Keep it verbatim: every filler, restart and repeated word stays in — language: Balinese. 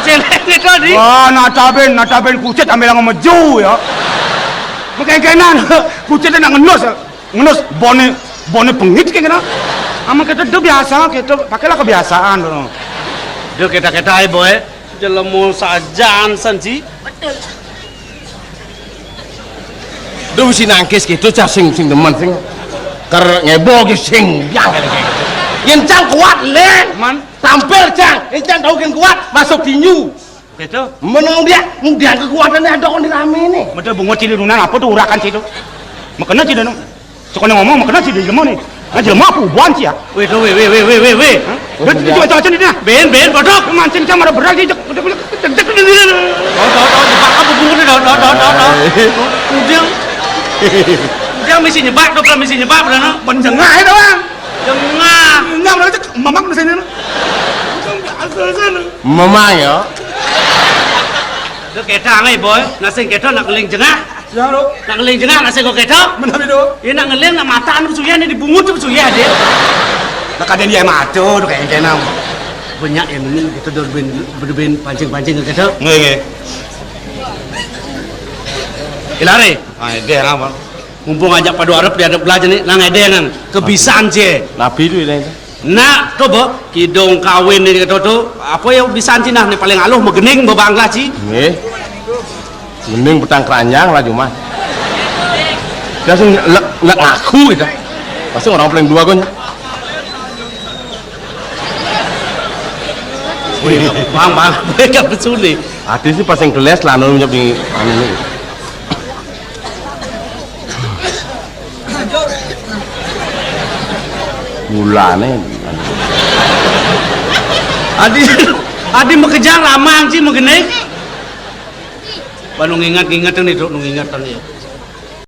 Célék kéto, Di. Wah, nataben, nataben kucit ambil ngemeju, ya. Mengkéngkénan, kucit nak ngenus, ngenus boné, boné pengit kéngkénan. Amun kéto, duh biasa, kéto, pakailah kebiasaan, duh. Duh, kéta-kéta, ai, Boy. Jelema sajaan san, Ji. Duh, si nangkis kéto, cah sing, sing demen, sing. Ker ngébo gé sing, biang kéto. Yén cang kuat, lé. Man. Tampil, cang. Yén cang tau gén kuat, masuk tinju. Kéto. Menang dia, ngudiang kekuatanné ada kon di rame né. Betul, bungut cili nunan apa tuh urakan situ? Makena cili nu. Sekolah ngomong, makena cili jelema né. Nah, jelema apa ubuan sih ya? Wéh, tuh, wéh, wéh, wéh, wéh, wéh, wéh. Hah? Udah, udah, udah, udah, udah. Ben, ben, bodok. Mancing sama ada berat sih, cek, cek, cek, cek, cek, cek. Tuh, tuh, tuh, jebak apa bungut, tuh, tuh, tuh, tuh, tuh. Udah. Udah misi nyebak, tuh, misi nyebak, bener, no? Penjengah itu, Bang. Jengah. Nyam, cek, mamang di sini, no. Biasa sana. Memang ya. Duh, kéta ngai, Boy. Nak sing kéto nak ngeling jengah. Ya, lo. Nak ngeling jengah, nak sing kéto. Menawi do. Ya, nak ngeling, nak mata anu suyah, nih dibungut tuh suyah, Dé. Nak kadén dia mata, tuh kayak kénam. Banyak ya, mungkin kita udah ben, udah ben pancing-pancing kéto. Nggih, nggih. Ilare. Ah, dia apa? Mumpung ajak padu arep di arep belajar nih, nang édéngan. Kebisan, Jé. Nabi itu, itu. Nak, coba, kidung kawin né kéto to, apa ya bisan Cina né paling aluh megening bebangla ci. Nggih. Mending petang keranjang lah cuma. Dia sing lek, lek ngaku gitu. Pasti orang paling dua kan. Wih, bang, bang, mereka pesuli. Ati sih pas yang keles lah, nol nyep di anu nih. Mulane. Adi, adi makejang ramang ci megening. Ba nu nginget-nginget nih, Duk, nu nginget nih.